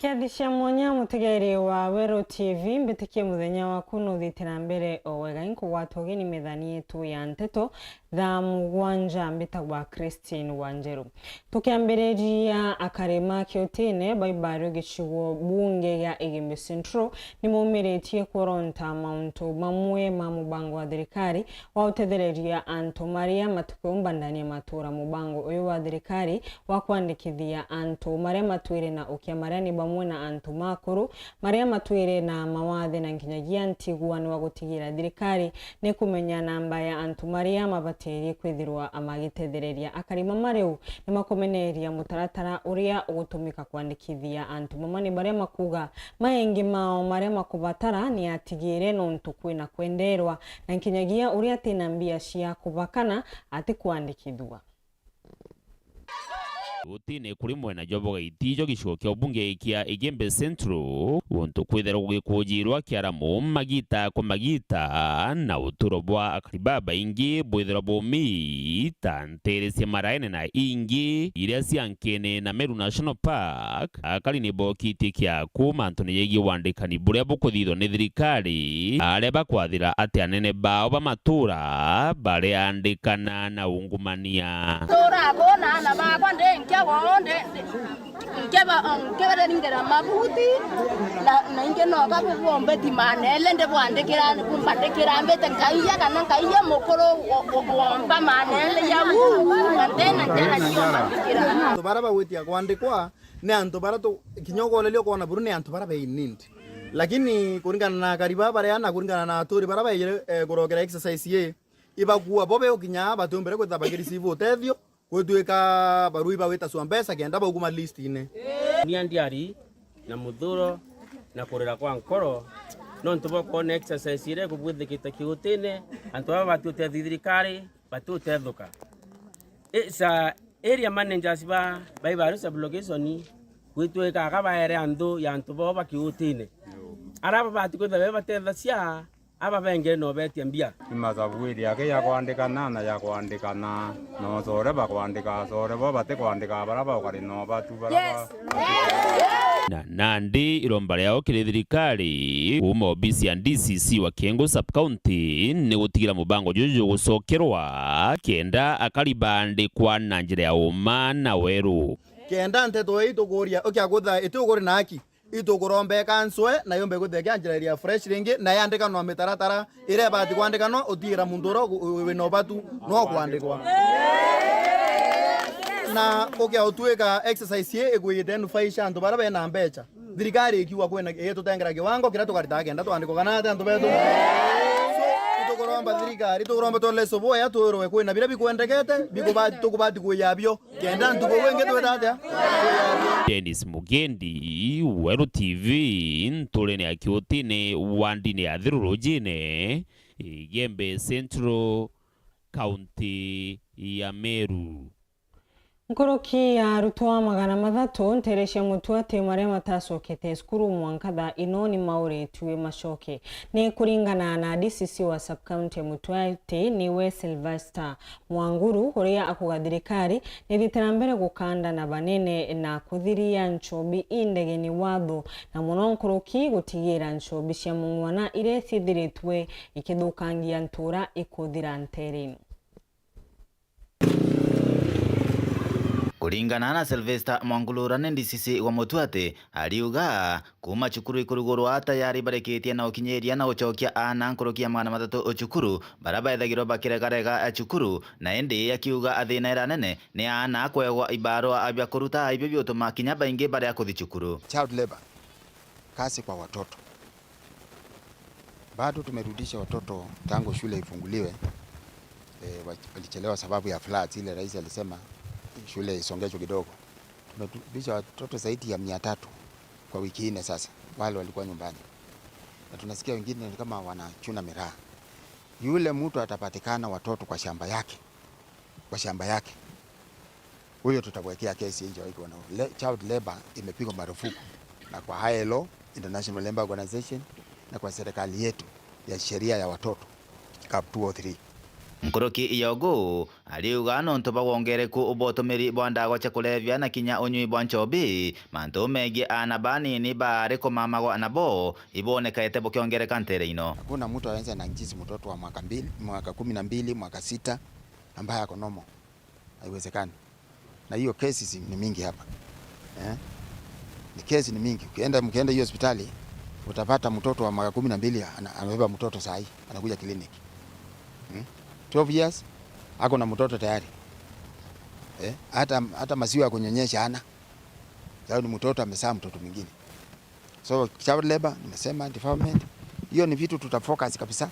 Kiathi mwonya mutigeri wa Weru TV mbitikie muthenya waku nuthiite na mbere o wega inkugwatwo ugeni methani yetu ya nteto thaa mugwanja mbitagwa Christine Wanjeru. Tukiambiriria akarima kiutine baibari gicigo bunge ya Igembe Central nimaumiretie kuronta mauntu mamwe ma mubango wa thirikari wa utethereria antu maria matukumba ndani ya matura. Mubango uyu wa thirikari wa kwandikithia antu maria matwire na ukia maria ni bamwe na antu makuru maria matwire na mawathe na nginyagia ntigwa ni wa gutigira thirikari ni kumenya namba ya antu maria mabatirie kwithirwa amagitethereria akarima mariu ni makomeneria mutaratara uria ugutumika kwandikithia antu mamani baria makuga maengi mao maria makubatara ni atigire nontu kwina kwenderwa na nkinyagia uria atina mbia cia kubakana ati kwandikithua. Utine kuri mwena jwa bugaiitijo gicigo kia ubunge kia Igembe Central untu kwithirwa gugikujirwa kiaramu magita kwa magita na uturo bwa akariba baingi bwithirwa bumi ta ntere cia maraene na ingi iria cia nkene na Meru National Park. Akari ni bokitie kia kuma antu ni yegie wandikani buria bukuthithwo ni thirikari aria bakwathira ati anene bao ba matura bariandikana na ungumania. Nkebareningera mabuti na inge no kabubombeti manele ndebwandikira kumbandikira mbete nkaiya kana nkaiya mukuru womba manele ya wu antena njara sio mandikira. Antu bara bawitia kwandikwa ni antu bara tu kinyogolerio kona buru ni antu bara beinindi, lakini kuringana na kariba baria na kuringana na aturi bara baire kurokera exercise ye ibakua bobe okinya batumbere kwithabagiri utethio gwituika barui bawita swa mbeca kenda bauguma list ine. Nia ndiari na muthuro na kurira kwa nkoro no ntubokona exercise ire kubwithikite kiutine antu aba batiute thirikari batiute thuka sa area managers ba baibaru sub location gwituika akabaere antu ya antu bo bakiutine araba batikwitha be batetha cia aba benge no betie mbia. Imathabu yake ya kwandikana na ya kwandikana no sore bakwandika sore bo bate kwandika bara bakari no batu bara. Na nandi iromba riao kiri thirikari kuma obisi ya DCC wa Kiengo sub county ni gutigira mubango juju gucokerwa kenda akaribandikwa na njira ya uma na weru. Kenda nteto ituguria ukiagutha ituguri naki itukurombe kanswe na yombe guthekea njira iria fresh ringi na yandikanwa mitaratara iria ibati kwandikanwa utiira muntu uria wina ubatu no kwandikwa na ukia utuika exercise ye igwite nufaisha antu baria bena mbeca thirikari ikiuga kwina itutengera kiwango kiria tukaritaga kenda twandikwa kana ati antu betu. So itukuromba thirikari itukuromba twele boya twirwe kwina biria bikwendekete bikubati tukubati kwiyabio kenda ntuko wingi twita atia. Dennis Mugendi, Weru TV, ntulene ya Kiutine, wandini ya Thirurujine, Igembe Central, County ya Meru. Nkoroki ya arutwo 300 ntere cia mutu ati maria matacokete cukuru mwanka thaa ino ni mauritue macoke ni kuringana na DCC wa sub county ya Mutuati niwe Sylvester Mwanguru uria akuga thirikari ni thiite na mbere gukanda na banene na kuthiria nchobi indegeni watho na muno nkoroki gutigira nchobi cia mung'wana iria cithiritwe ikithukangia ntura ikuthira ntere. Kulingana na Sylvester Mwangulura ni DCC wa Mutuati aliuga kuma cukuru ikurugurwa tayari barikitie na ukinyiria na uchokia ana nkurukia 300 ucukuru baria baethagirwo bakiregarega cukuru na indi akiuga athina ira nene ni ana kwegwa ibarua bya kuruta ibyo biutuma kinya baingi baria kuthi cukuru. Child labor, kazi kwa watoto, bado tumerudisha watoto tangu shule ifunguliwe. Walichelewa sababu ya floods ile rais alisema shule isongeshwe kidogo. Tumerudisha watoto zaidi ya 300 kwa wiki 4 sasa, wale walikuwa nyumbani. Na tunasikia wengine ni kama wanachuna miraa. Yule mtu atapatikana watoto kwa shamba yake, kwa shamba yake, huyo tutamwekea kesi nje. Child labor imepigwa marufuku na kwa ILO, International Labour Organization, na kwa serikali yetu ya sheria ya watoto CAP 203. Nkuruki yogu aliuga nontu bawongereku ubotumiri bwa ndawa cha kulevya na kinya unyui bwa nchobi mantu megie ana banini bari kumamagwa nabo ibonekaete bukiongereka ntere ino. Hakuna mtu anaweza na njizi mtoto wa mwaka 2, mwaka 12, mwaka 6 ambaye ako normal. Haiwezekani. Na hiyo kesi ni mingi hapa. Ni kesi ni mingi. Ukienda hiyo hospitali utapata mtoto wa mwaka 12 amebeba mtoto saa hii anakuja kliniki. 12 years ako na mtoto tayari. Hata maziwa ya kunyonyesha hana. Sababu ni mtoto amezaa mtoto mwingine. So child labor nimesema development hiyo ni vitu tutafocus kabisa.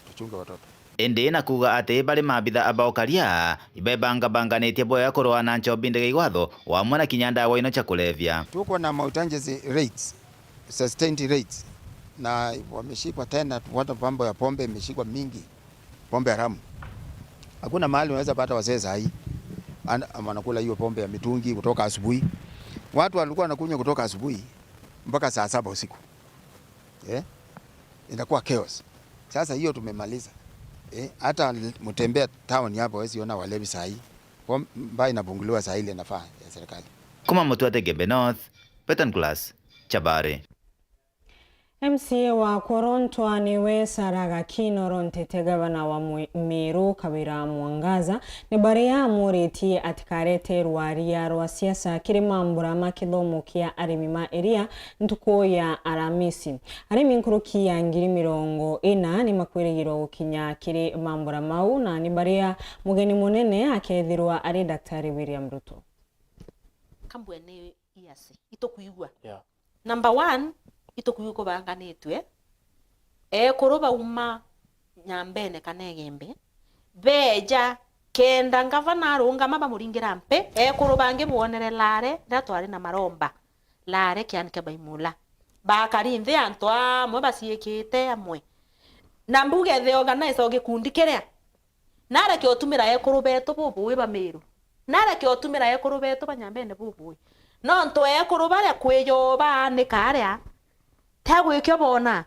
Tuchunge watoto. Indi na kuga ati bari mabitha abaokaria ibebangabanganitie boya kurwa na nchobi ndege igwatho wamwe na kinya ndawa ino cha kulevya. Tuko na mautanjezi rates, sustained rates, na wameshikwa tena watu mambo ya pombe imeshikwa mingi, pombe haramu. Hakuna mahali unaweza pata wazee saa hii wanakula hiyo pombe ya mitungi kutoka asubuhi. Watu walikuwa wanakunywa kutoka asubuhi mpaka saa 7 usiku. Inakuwa chaos. Sasa hiyo tumemaliza. Hata mtembea town hapo huwezi ona walevi saa hii. Pombe inapunguliwa saa ile inafaa ya serikali. Kuma Mutuate Gembe North, Petan Glass, Chabari. MCA wa Korontwa niwe Saraga Kinoro Ntete gavana wa Meru Kawira Mwangaza ni baria amuritie atikarete rwaria rwa siasa kiri mambura ma kithomo kia arimi ma iria ntuku ya Aramisi. Arimi nkuruki ya 40,000 ni makwirigirwo gukinya kiri mambura mau na ni baria mugeni munene akethirwa ari Daktari William Ruto. Kambwene iase itokuigwa. Number 1 itokuyu banganitwe koroba uma nyambene kana egembe beja kenda ngavana arungama bamuringira mpe koroba nge buonere lare ndatwari na maromba lare kianike baimula bakari nthe antu amwe basiikite amwe na mbuge the organize o gikundi kiria nareke otumira ekorobeto bubuwi bamiru nareke otumira ekorobeto banyambene bubuwi no nto ekoroba kwiyoba nikaria tagwikio bona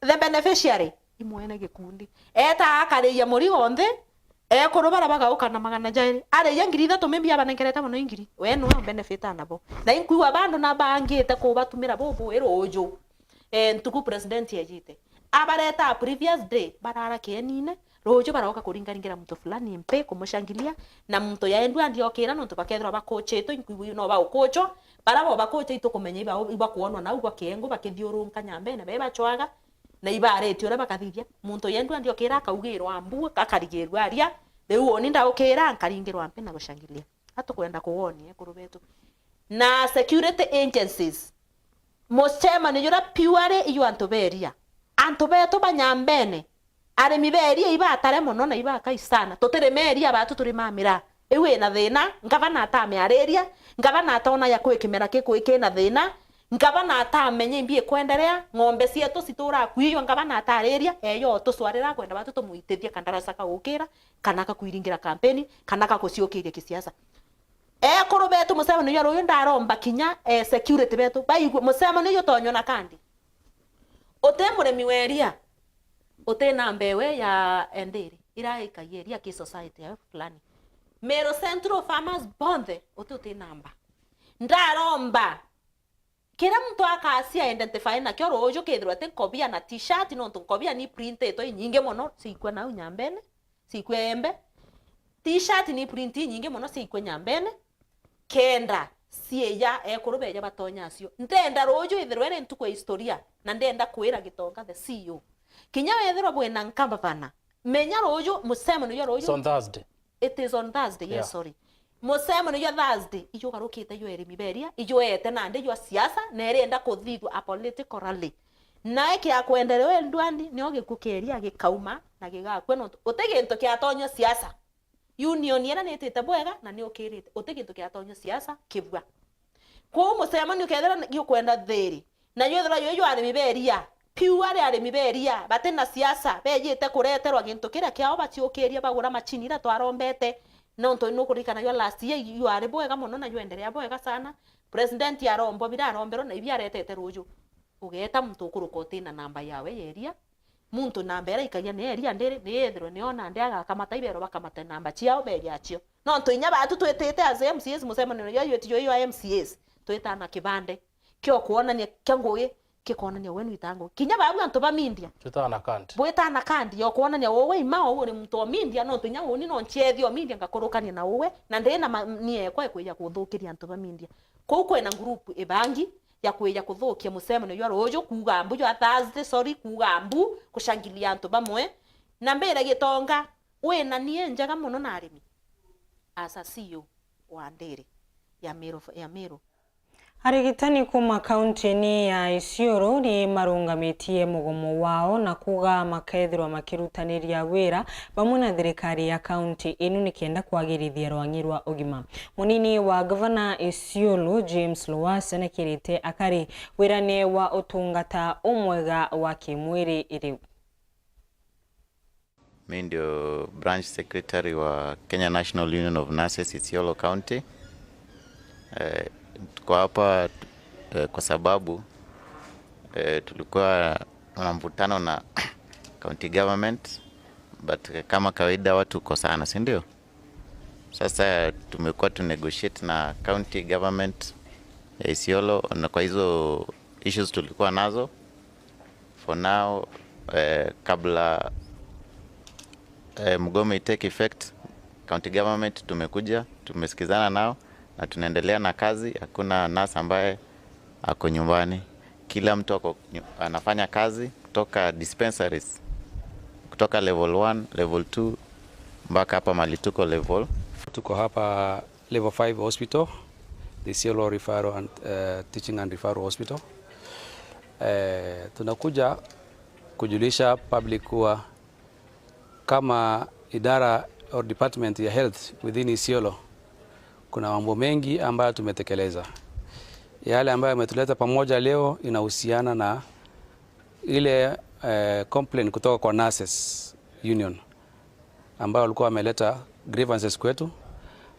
the beneficiary imwene gikundi eta akariia murigo nthe ekurubara bagauka na magana jairi ariia 3,000 mimbia banenkerete muno ingiri we no benefit nabo na inkuigua bandu na bangite kubatumira bubu iruju ntuku president yejite abareta previous day barara kienine ruju baroka kuringaringira mtu fulani mpe kumushangilia na mtu yaendwa ndio kira no tubakethira bakocheto inkuigua no baukocho barabo bakoche itukumenya iba kuonwa na ugwa kiengo bakithiurunka nyambene be bachwaga na ibaretio ura bakathithia muntu yendwa ndio kira akaugirwa ambu akarigirwa aria riu oni ndaukira nkaringirwa mpe na gucangilia atukwenda kuwonie kurubetu na security agencies musema ni yura pure iyo antu beria antu betu banyambene arimi beria ibatare muno na ibakaisana tutirimeria batu turi mamira iwe na thina ngavana atamiariria ngavana atona ya kwikimera kikwikina thina ngavana atamenye mbie kwenderea ng'ombe cietu citura kuiywa ngavana atariria eyo tucwarira kwenda batu tumuitithia kandarasa kaukira kana kakwiringira kampeni kana kakuciukiria kisiasa ekuru betu musema ni yaro ndaromba kinya security betu baigwe musema ni yotonyo na kandi ute muremi weria ute na mbewe ya endiri iraikayeria ki society ya fulani Mero Central Farmers Bond ute ute namba ndaromba kira mtu akasia identify na kyo rojo kethirwa ate nkobia na t-shirt no nkobia ni print to nyingi muno sikwe na nyambene sikwe embe t-shirt ni print nyingi muno sikwe nyambene kenda sieya ekurubeja batonya acio ndenda rojo ithirwa ere ntuko historia na ndenda kwira gitonga the CEO kinya wethirwa bwena nkamba bana menya rojo musemo ni rojo. It's on Thursday. It is on Thursday, yes, yeah. Sorry. Musemo ni Thursday iyo garukite yo erimi beria iyo ete nande yo siasa na erenda kuthithwa a political rally nae kia kwenderewe ndwani ni ogikukeria gikauma na gigakwe no uteginto kia tonyo siasa union yera nitite bwega na ni ukirite uteginto kia tonyo siasa kibwa ko musemo ni ukethera gikuenda thiri na yo thira yo arimi beria pure arimi beria bate na siasa bejite kureterwa gintu kiria kiao baciukiria bagura machini ira twarombete no nto nukurikana yo last year yo ari bwega muno na yo endelea bwega sana president yarombo birarombero na ibiaretete ruju ugeta muntu ukuruka utina namba yawe yeria Muntu namba era ikagia ni eria ndiri ni ethirwe ni ona ndi agakamata ibero bakamata namba ciao beria cio no ntuinya batu twitite as MCAs mucemanio yo yetiyo yo MCAs twitana kibande kio kuonania kia ngugi kikonania we nwitango kinya babu antu ba mindia twitana kandi bwitana kandi yo kuonania wowe ima uri muntu wa mindia no tunya woni no nchethio mindia ngakurukania na wowe na ndina nie kwa kwija kuthukiria antu ba mindia kuu kwena group ibangi ya kwija kuthukia mucemanio yo ruju kuga mbu yo Thursday sorry kuga mbu kushangilia antu bamwe na mbere gitonga wena nie njega muno na arimi asa CEO wa ndiri ya Meru ya Meru. Arigitani kuma kaunti-ini ya Isiolo ni marungamitie mugomo wao na kuga makethirwa makirutaniria wira pamwe na thirikari ya kaunti inu nikienda kwagirithia rwangi rwa ugima. Munini wa gavana Isiolo James Lowassa nekirite akari wirane wa utungata umwega wa kimwiri iriu. Mimi ndio branch secretary wa Kenya National Union of Nurses Isiolo County. Tuko hapa kwa sababu tulikuwa na mvutano na county government, but kama kawaida watu kosana, si ndio? Sasa tumekuwa tu negotiate na county government ya Isiolo na kwa hizo issues tulikuwa nazo for now, kabla mgomo take effect, county government tumekuja tumesikizana nao na tunaendelea na kazi. Hakuna nurse ambaye ako nyumbani, kila mtu ako anafanya kazi kutoka dispensaries, kutoka level 1, level 2 mpaka hapa mali tuko level. Tuko hapa level 5 hospital, the Isiolo Referral and Teaching and Referral Hospital. Tunakuja kujulisha public kuwa kama idara or department ya health within Isiolo kuna mambo mengi ambayo tumetekeleza. Yale ambayo yametuleta pamoja leo inahusiana na ile complaint kutoka kwa Nurses Union ambayo walikuwa wameleta grievances kwetu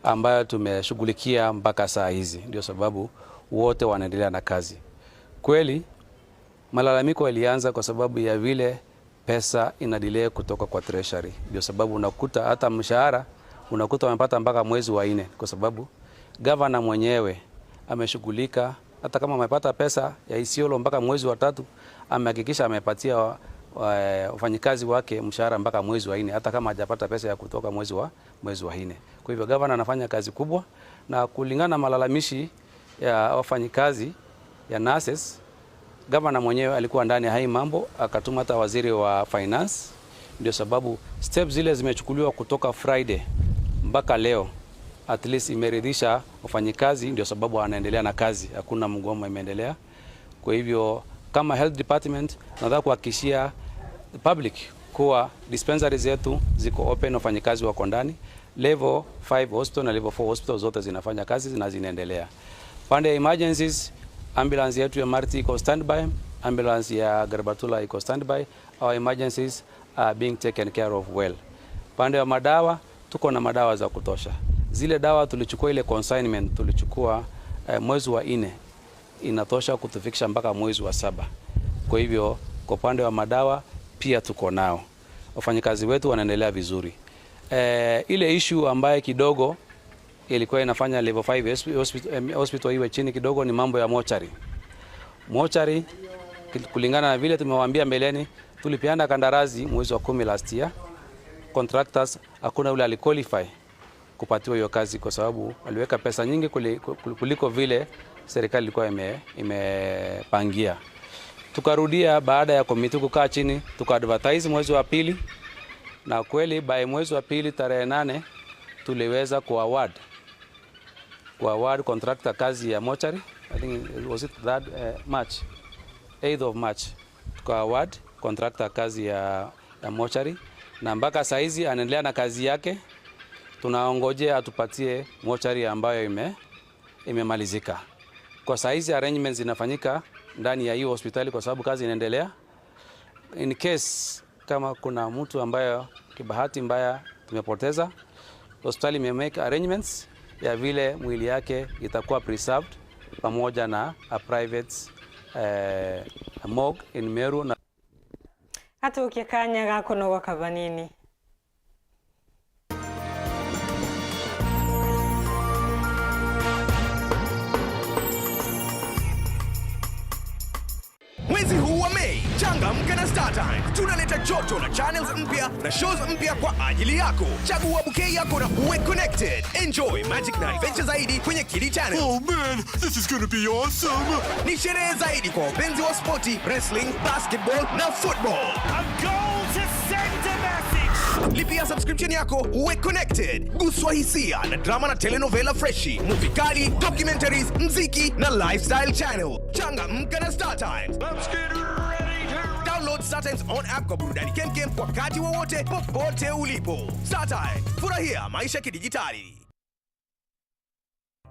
ambayo tumeshughulikia mpaka saa hizi. Ndio sababu wote wanaendelea na kazi. Kweli malalamiko yalianza kwa sababu ya vile pesa ina delay kutoka kwa treasury. Ndio sababu unakuta hata mshahara unakuta wamepata mpaka mwezi wa 4, kwa sababu governor mwenyewe ameshughulika. Hata kama amepata pesa ya Isiolo mpaka mwezi wa 3, amehakikisha amepatia wafanyikazi wake mshahara mpaka mwezi wa 4, hata kama hajapata pesa ya kutoka mwezi wa 4. Kwa hivyo governor anafanya kazi kubwa, na kulingana na malalamishi ya wafanyikazi ya nurses, governor mwenyewe alikuwa ndani ya hai mambo, akatuma hata waziri wa finance. Ndio sababu steps zile zimechukuliwa kutoka Friday mpaka leo, at least imeridhisha wafanyikazi. Ndio sababu wanaendelea na kazi, hakuna mgomo imeendelea. Kwa hivyo kama health department nataka kuhakikishia the public kuwa dispensaries zetu ziko open, wafanyikazi wako ndani. Level 5 hospital na level 4 hospital zote zinafanya kazi na zinaendelea. Pande ya emergencies, ambulance yetu ya Marti iko standby, ambulance ya Garbatula iko standby. Our emergencies are being taken care of well. Pande ya madawa tuko na madawa za kutosha. Zile dawa tulichukua, ile consignment tulichukua mwezi wa 4 inatosha kutufikisha mpaka mwezi wa 7. Kwa hivyo kwa upande wa madawa pia tuko nao. Wafanyikazi wetu wanaendelea vizuri. Ile issue ambaye kidogo ilikuwa inafanya level 5 hospital iwe chini kidogo ni mambo ya mochari. Mochari kulingana na vile tumewaambia mbeleni, tulipeana kandarasi mwezi wa 10 last year. Contractors hakuna yule aliqualify kupatiwa hiyo kazi kwa sababu waliweka pesa nyingi kuliko vile serikali ilikuwa imepangia. Tukarudia baada ya komiti kukaa chini, tuka-advertise mwezi wa 2, na kweli by mwezi wa 2 tarehe 8 tuliweza ku-award contractor kazi ya mochari. I think it was it that March, 8th of March tuka-award contractor kazi ya mochari, na mpaka saizi anaendelea na kazi yake. Tunaongojea atupatie mochari ambayo imemalizika. Kwa saizi arrangements zinafanyika ndani ya hiyo hospitali kwa sababu kazi inaendelea. In case kama kuna mtu ambaye kibahati mbaya tumepoteza, hospitali imemake arrangements ya vile mwili yake itakuwa preserved pamoja na a private morgue in Meru. Na Gatukie kanya ga kunogoka vanini. Mwezi huu wa Mei, changamka na StarTimes. Tunaleta joto na channels mpya na shows mpya kwa ajili yako. Chagua bouquet yako na uwe connected. Enjoy magic na adventure zaidi kwenye Kidi Channel. Oh man, this is gonna be awesome. Ni sherehe zaidi kwa wapenzi wa spoti, wrestling, basketball na football. A goal to send a message. Lipia subscription yako uwe connected. Guswa hisia na drama na telenovela freshi, movie kali, documentaries, mziki na lifestyle channel. Changamka na StarTimes. Let's get ready to Download StarTimes on app kwa burudani kemkem wakati wowote popote ulipo. StarTimes, furahia maisha kidijitali.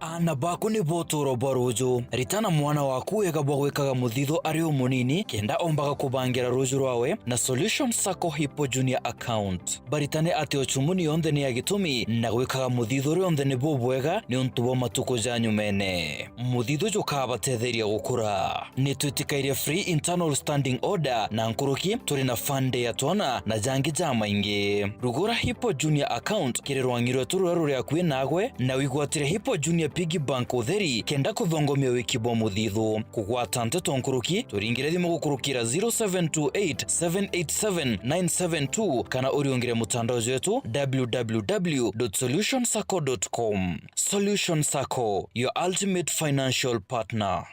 Ana baku nĩ bũtũro bwa rũjũ ritana mwana waku wega bwa gwĩkaga mũthitho arĩ o mũnini kenda ombaga kũbangĩra rũjũ rwawe na Solution Sacco Hippo Junior account. Baritane atĩ ochumuni yonthe nĩ ya gĩtũmi na gwĩkaga mũthitho rĩonthe nĩ bũbwega nĩ ũntũ bwa matukũ janyu mene. Mũthitho jũkabatetheria gũkũra. Nĩ twĩtĩkairie free internal standing order na nkũrũki tũrĩ na fund ya twana na jangi jamaingĩ. Rugũra Hippo Junior account kĩrĩ rwang'i rwetu rũrĩa rũrĩ hakuhĩ nagwe na wĩgwatĩre Hippo Junior Piggy Bank utheri kenda kuthongomia wiki bwa muthithu. Kugwata nteto nkuruki turingire thimu gukurukira 0728 787 972 kana uriungire mutandao wetu www.solutionsacco.com. Solution Sacco, your ultimate financial partner.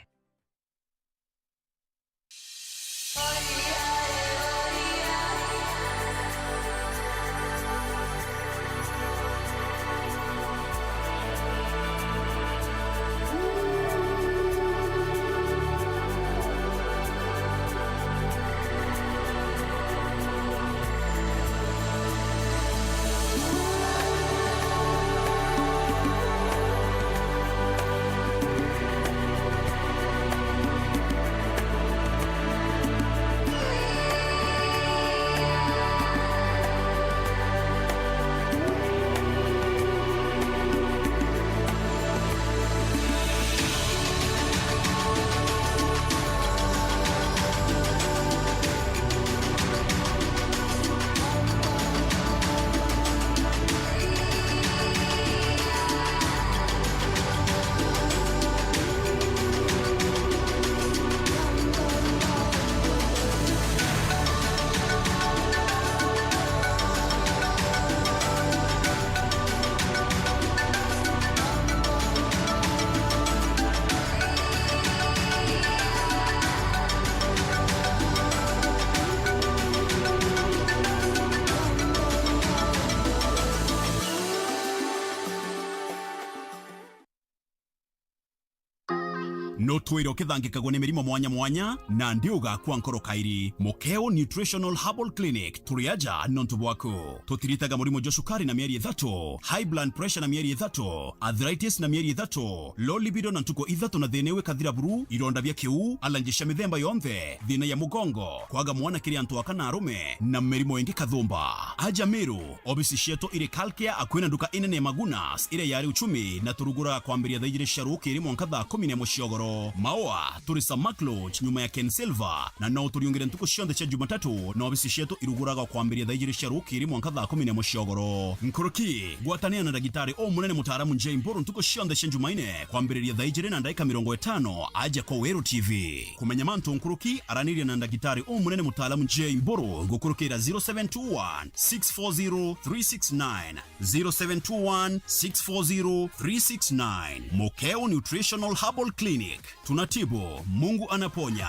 Notwire ukithangikagwo ni mirimo mwanya mwanya na ndi ugakua nkoro kairi. Mukeo Nutritional Herbal Clinic turi aja nontu bwaku. Tutiritaga murimo jwa cukari na mieri 3, high blood pressure na mieri 3, arthritis na mieri 3, low libido na ntuko 3 na thina wikathira buru, ironda bia kiu, allergy cia mithemba yonthe, thina ya mugongo, kwaga mwana kiri antu akana arume na mirimo ingi kathumba. Aja Meru obisi cietu iri Kalkia akwina nduka inene Magunas ire yari uchumi na turugura kwambiria thaa 2 cia rukiri mwanka thaa 11 ciogoro. Maoa turi Samak Lodge nyuma ya Ken Silver na no turiongere ntuko cionthe cia Jumatatu na obisi cietu iruguraga kwambiria thaa 2 cia rukiri mwanka thaa 11 ciogoro. Nkuruki gwatania na ndagitari o munene mutaaramu Jane Mburu ntuko cionthe cia Jumaine kwambiriria thaa 2 na ndaika 50 aja kwa Weru TV. Kumenya mantu nkuruki araniria na ndagitari o munene mutaaramu Jane Mburu gukurukira 0721 640 369 0721 640 369. Mokeo Nutritional Herbal Clinic. Tunatibu, Mungu anaponya.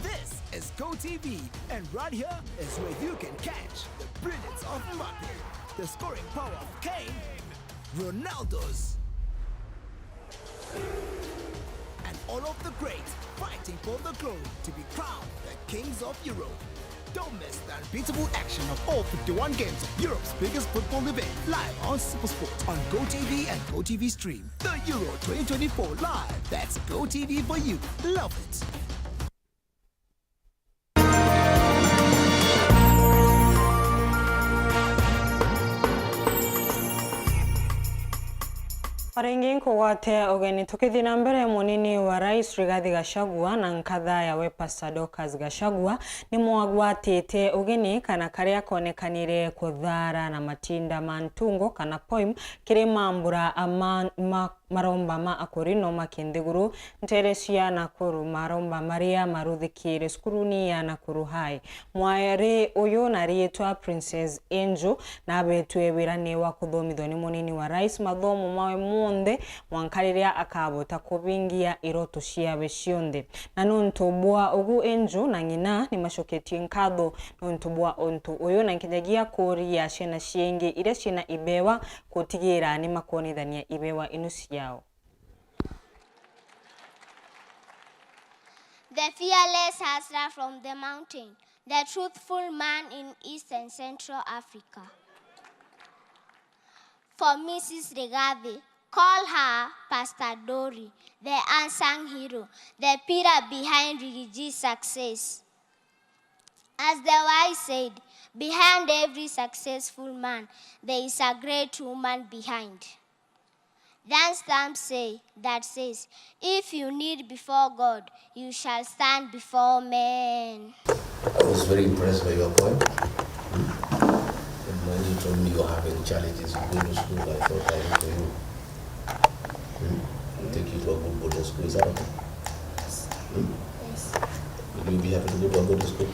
This is GoTV, and right here is where you can catch the brilliance of Mbappe, the scoring power of Kane, Ronaldo's, and all of the greats fighting for the glory to be crowned the kings of Europe. Don't miss the unbeatable action of all 51 games of Europe's biggest football event live on SuperSport on GoTV and GoTV Stream. The Euro 2024 live. That's GoTV for you. Love it. Oringi nkugwate ugeni tukithi na mbere munini wa rais Rigathi Gachagua na nkatha yawe Pastor Dorcas Gachagua ni mwagwatite ugeni kana karia konekanire kuthara na matinda ma ntungo kana poem kiri mambura ama maromba ma akorino makinthiguru ntere cia Nakuru maromba maria maruthikire cukuru-ini ya Nakuru High. Mwari uyu na rietwa Princess Angel na abetwe wira ni wa kuthomithio ni munini wa rais mathomo mawe monthe mwankariria akabota kubingia iroto ciawe cionthe na nontu bwa ugu Angel na ng'ina ni macoketie nkatho nontu bwa untu uyu na nkinyagia kuria ciana ciingi iria ciina ibewa gutigira ni makuonithania ibewa inu ciao. The fearless hustler from the mountain, the truthful man in East and Central Africa. For Mrs. Rigathi, call her Pastor Dory, the unsung hero, the pillar behind Rigi's success. As the wise said, behind every successful man, there is a great woman behind. Then some say that says, if you kneel before God, you shall stand before men. I was very impressed by your poem. And when you told me you were having challenges in going to school, I thought I would for you. We'll take you to a good boarding school. Is that okay? Yes. Yes. Will you be happy to go to a boarding school?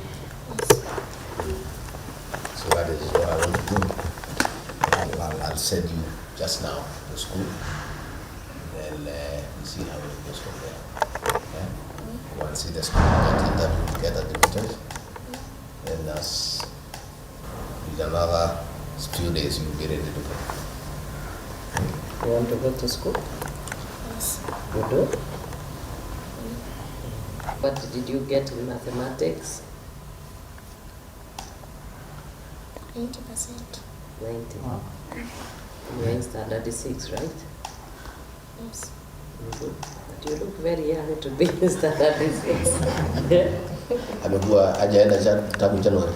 Yes. So that is what I want to do. I'll send you just now to school. Then we'll see how it goes from there. Yeah? Go and see the school, get interviewed, get admitted. Then as with another few days, you'll be ready to go. You want to go to school? Yes. You do? What did you get in mathematics? 90%. 90. Wow. You're in standard 6, right? Yes. Mm-hmm. But you look very young to be in standard 6. Amekuwa hajaenda tangu Januari.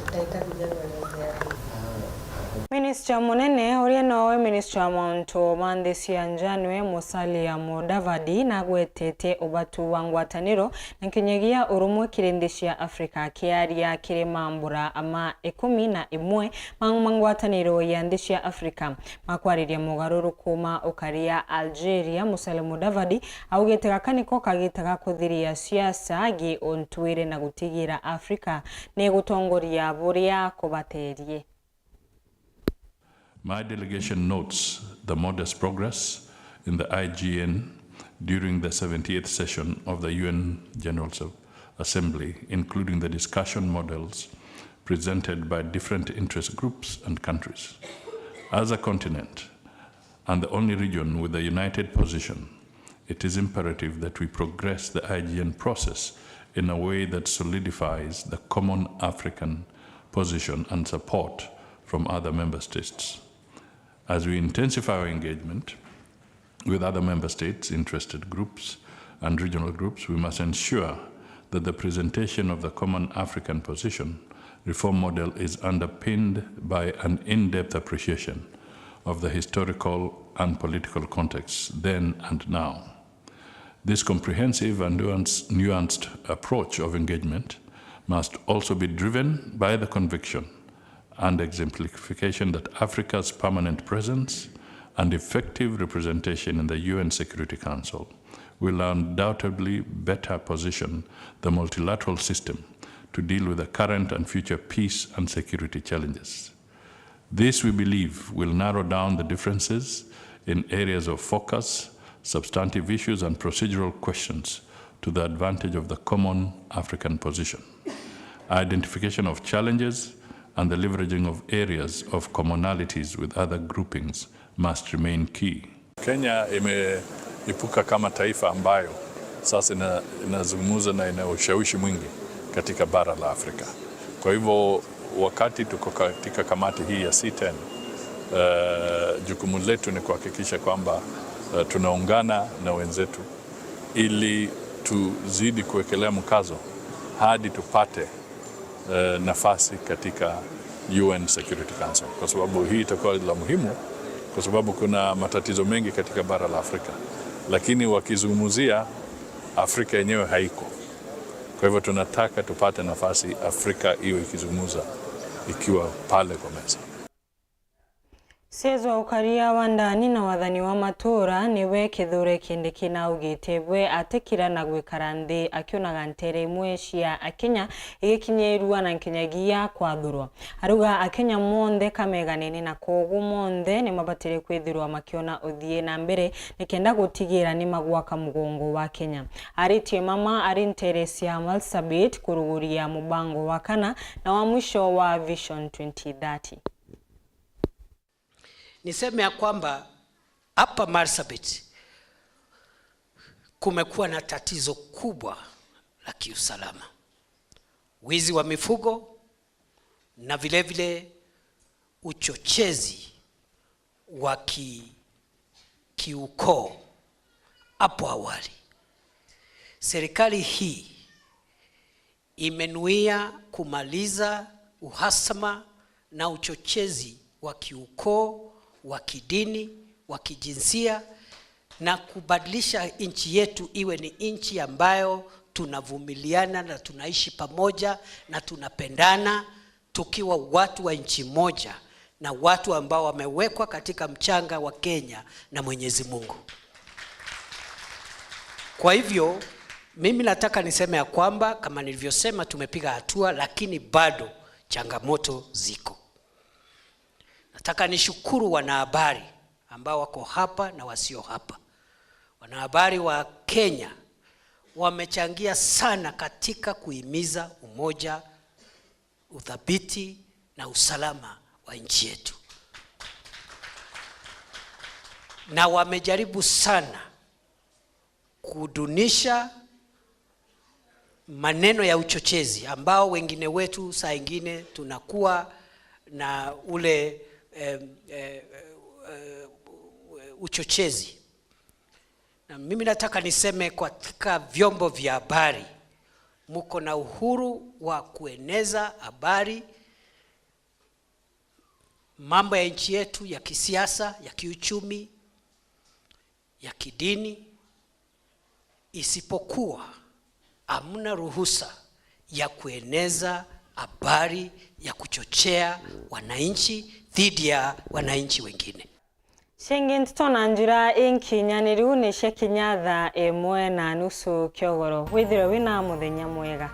Minister munene uria nowe minister wa mauntu ma nthi cia nja niwe Musalia Mudavadi na agwetete ubatu wa ngwataniro na nkinyagia urumwe kiri nthi cia Afrika kiaria kiri mambura ma 11 ma ngwataniro ya nthi cia Afrika makwariria mugaruruku ma ukaria Algeria. Musalia Mudavadi augite gaka niko kagitaga kuthiria siasa gi untwire na gutigira Afrika ni gutongoria buria kubaterie. My delegation notes the modest progress in the IGN during the 78th session of the UN General Assembly, including the discussion models presented by different interest groups and countries. As a continent and the only region with a united position, it is imperative that we progress the IGN process in a way that solidifies the common African position and support from other member states. As we intensify our engagement with other member states, interested groups, and regional groups, we must ensure that the presentation of the common African position reform model is underpinned by an in-depth appreciation of the historical and political contexts then and now. This comprehensive and nuanced approach of engagement must also be driven by the conviction and exemplification that Africa's permanent presence and effective representation in the UN Security Council will undoubtedly better position the multilateral system to deal with the current and future peace and security challenges. This, we believe, will narrow down the differences in areas of focus, substantive issues, and procedural questions to the advantage of the common African position. Identification of challenges and the leveraging of areas of commonalities with other groupings must remain key. Kenya imeipuka kama taifa ambayo sasa inazungumza na ina ushawishi mwingi katika bara la Afrika. Kwa hivyo wakati tuko katika kamati hii ya C10, jukumu letu ni kuhakikisha kwamba tunaungana na wenzetu ili tuzidi kuwekelea mkazo hadi tupate nafasi katika UN Security Council, kwa sababu hii itakuwa la muhimu kwa sababu kuna matatizo mengi katika bara la Afrika, lakini wakizungumzia Afrika yenyewe haiko. Kwa hivyo tunataka tupate nafasi Afrika iwe ikizungumza ikiwa pale kwa meza. Sezwa ukaria wa ndani na wathani wa matura niwe Kithure Kindiki na augite bwe atikira na gwikara nthi akionaga ntere imwe cia akenya igikinyirua na nkinyagia kwathurwa. Aruga akenya monthe kameganene na koguo monthe ni mabatire kwithirwa makiona uthie na mbere nikenda gutigira ni magwaka mugongo wa Kenya. Aritie mama ari ntere cia Marsabit kuruguria mubango wa kana na wa mwisho wa Vision 2030. Niseme ya kwamba hapa Marsabit kumekuwa na tatizo kubwa la kiusalama, wizi wa mifugo na vile vile uchochezi wa kiukoo. Hapo awali serikali hii imenuia kumaliza uhasama na uchochezi wa kiukoo, wa kidini, wa kijinsia na kubadilisha nchi yetu iwe ni nchi ambayo tunavumiliana na tunaishi pamoja na tunapendana tukiwa watu wa nchi moja na watu ambao wamewekwa katika mchanga wa Kenya na Mwenyezi Mungu. Kwa hivyo mimi nataka niseme ya kwamba kama nilivyosema, tumepiga hatua, lakini bado changamoto ziko. Nataka nishukuru wanahabari ambao wako hapa na wasio hapa. Wanahabari wa Kenya wamechangia sana katika kuhimiza umoja, uthabiti na usalama wa nchi yetu. Na wamejaribu sana kudunisha maneno ya uchochezi ambao wengine wetu saa ingine tunakuwa na ule uchochezi. Na mimi nataka niseme katika vyombo vya habari muko na uhuru wa kueneza habari, mambo ya nchi yetu ya kisiasa, ya kiuchumi, ya kidini, isipokuwa hamna ruhusa ya kueneza habari ya kuchochea wananchi dhidi ya wananchi wengine. Shingi ntito na njira inkinyaniru ni cia kinya thaa 1:30 kiogoro. Withire wina muthenya mwega.